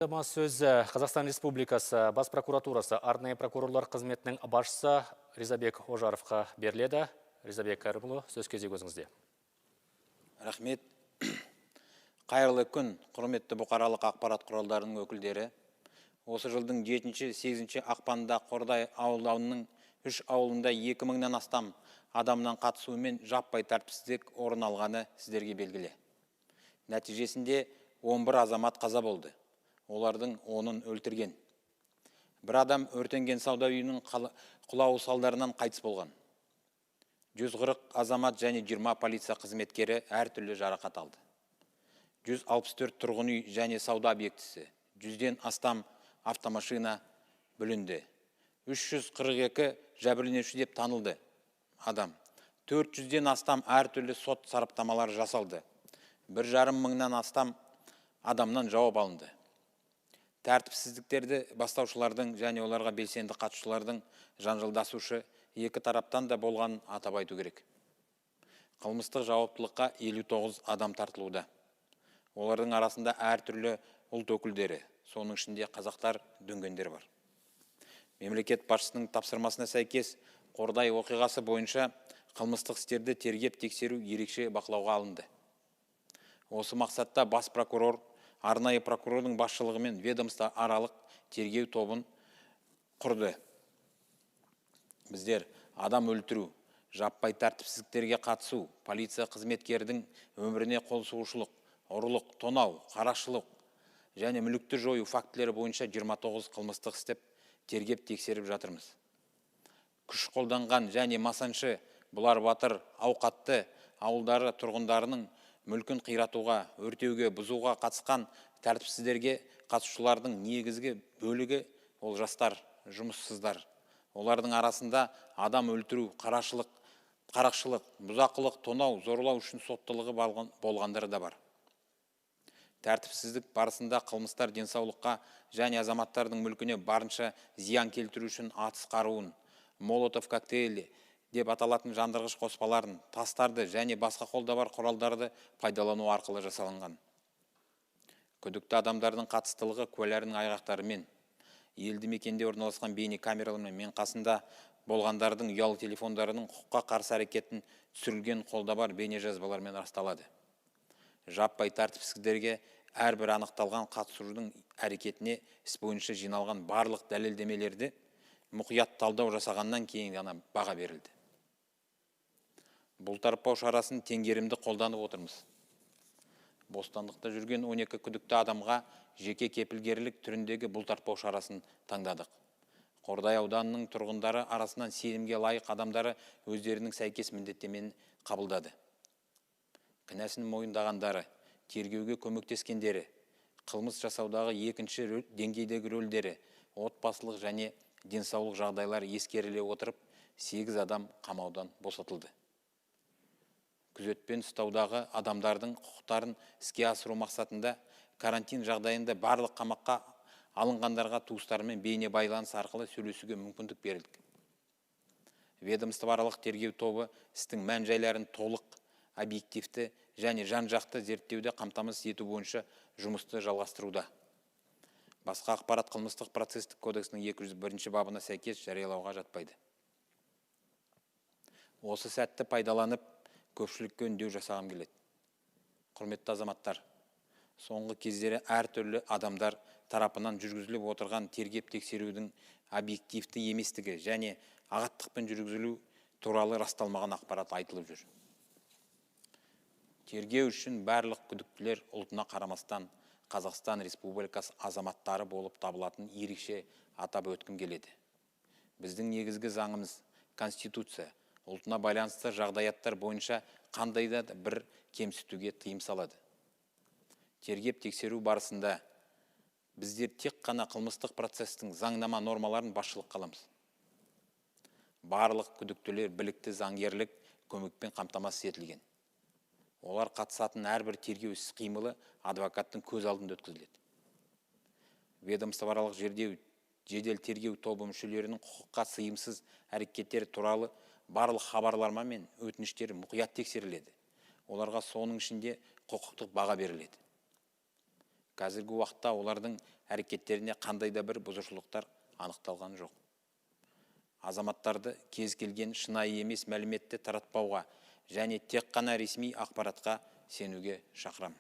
Сөз Қазақстан Республикасы Бас прокуратурасы арнайы прокурорлар қызметінің басшысы Ризабек Ожаровқа беріледі. Ризабек Кәрімұлы, сөз кезегі өзіңізде. Рахмет. Қайырлы күн, құрметті бұқаралық ақпарат құралдарының өкілдері. Осы жылдың 7-8 ақпанында Қордай ауданының 3 ауылында 2000-нан астам адамнан қатысуымен жаппай тәртіпсіздік орын алғаны сіздерге белгілі. Нәтижесінде 11 азамат қаза болды. Олардың 10-ын өлтірген. Бір адам өртенген сауда үйінің құлауы салдарынан қайтыс болған. 140 азамат және 20 полиция қызметкері әртүрлі жарақат алды. 164 тұрғын үй және сауда объектісі, 100-ден астам автомашина бүлінді. 342 жәбірленуші деп танылды адам. 400-ден астам әртүрлі сот сараптамалары жасалды. 1,5 мыңнан астам адамнан жауап алынды. Тәртіпсіздіктерді бастаушылардың және оларға белсенді қатысушылардың жанжалдасушы екі тараптан да болғанын атап айту керек. Қылмыстық жауаптылыққа 59 адам тартылуда. Олардың арасында әртүрлі ұлт өкілдері, соның ішінде қазақтар, дүнгендер бар. Мемлекет басшысының тапсырмасына сәйкес Қордай оқиғасы бойынша қылмыстық істерді тергеп тексеру ерекше бақылауға алынды. Осы мақсатта бас прокурор арнайы прокурордың басшылығымен ведомство аралық тергеу тобын құрды. Біздер адам өлтіру, жаппай тәртіпсіздіктерге қатысу, полиция қызметкердің өміріне қол сұғушылық, ұрлық, тонау, қарақшылық және мүлікті жою фактілері бойынша 29 қылмыстық істі тергеп тексеріп жатырмыз. Күш қолданған және Масаншы, Бұлар Батыр, Ауқатты ауылдары тұрғындарының мүлкін қиратуға, өртеуге, бұзуға қатысқан тәртіпсіздерге қатысушылардың негізгі бөлігі ол жастар, жұмыссыздар. Олардың арасында адам өлтіру, қарақшылық, бұзақылық, тонау, зорлау үшін соттылығы болғандары да бар. Тәртіпсіздік барысында қылмыстар денсаулыққа және азаматтардың мүлкіне барынша зиян келтіру үшін атыс қаруын, молотов коктейлі деп аталатын жандырғыш қоспаларын, тастарды және басқа қолда бар құралдарды пайдалану арқылы жасалынған. Күдікті адамдардың қатыстылығы куәлердің айғақтарымен, елді мекенде орналасқан бейне камералармен мен қасында болғандардың ұялы телефондарының құқыққа қарсы әрекетін түсірілген қолда бар бейне жазбалармен расталады. Жаппай тәртіпсіздіктерге әрбір анықталған қатысушының әрекетіне іс бойынша жиналған барлық дәлелдемелерді мұқият талдау жасағаннан кейін ғана баға берілді. Бұлтартпау шарасын теңгерімді қолданып отырмыз. Бостандықта жүрген 12 күдікті адамға жеке кепілгерлік түріндегі бұлтартпау шарасын таңдадық. Қордай ауданының тұрғындары арасынан сенімге лайық адамдары өздерінің сәйкес міндеттемені қабылдады. Кінәсін мойындағандары, тергеуге көмектескендері, қылмыс жасаудағы екінші деңгейдегі рөлдері, отбасылық және денсаулық жағдайлары ескеріле отырып, 8 адам қамаудан босатылды. Күзетпен ұстаудағы адамдардың құқықтарын іске асыру мақсатында карантин жағдайында барлық қамаққа алынғандарға туыстарымен бейне байланыс арқылы сөйлесуге мүмкіндік берілді. Ведомствоаралық тергеу тобы істің мән-жайларын толық, объективті және жан-жақты зерттеуді қамтамасыз ету бойынша жұмысты жалғастыруда. Басқа ақпарат қылмыстық процестік кодексінің 201 бабына сәйкес жариялауға жатпайды. Осы сәтті пайдаланып, көпшілікке үндеу жасағым келеді. Құрметті азаматтар, соңғы кездері әртүрлі адамдар тарапынан жүргізіліп отырған тергеп тексерудің объективті еместігі және ағаттықпен жүргізілу туралы расталмаған ақпарат айтылып жүр. Тергеу үшін барлық күдіктілер ұлтына қарамастан Қазақстан Республикасы азаматтары болып табылатын ерекше атап өткім келеді. Біздің негізгі заңымыз Конституция ұлтына байланысты жағдаяттар бойынша қандай да бір кемсітуге тыйым салады. Тергеп тексеру барысында біздер тек қана қылмыстық процестің заңнама нормаларын басшылыққа аламыз. Барлық күдіктілер білікті заңгерлік көмекпен қамтамасыз етілген. Олар қатысатын әрбір тергеу іс қимылы адвокаттың көз алдында өткізіледі. Ведомствоаралық жедел тергеу тобы мүшелерінің құқыққа сыйымсыз әрекеттері туралы барлық хабарлама мен өтініштері мұқият тексеріледі. Оларға соның ішінде құқықтық баға беріледі. Қазіргі уақытта олардың әрекеттеріне қандай да бір бұзушылықтар анықталған жоқ. Азаматтарды кез келген шынайы емес мәліметті таратпауға және тек қана ресми ақпаратқа сенуге шақырамын.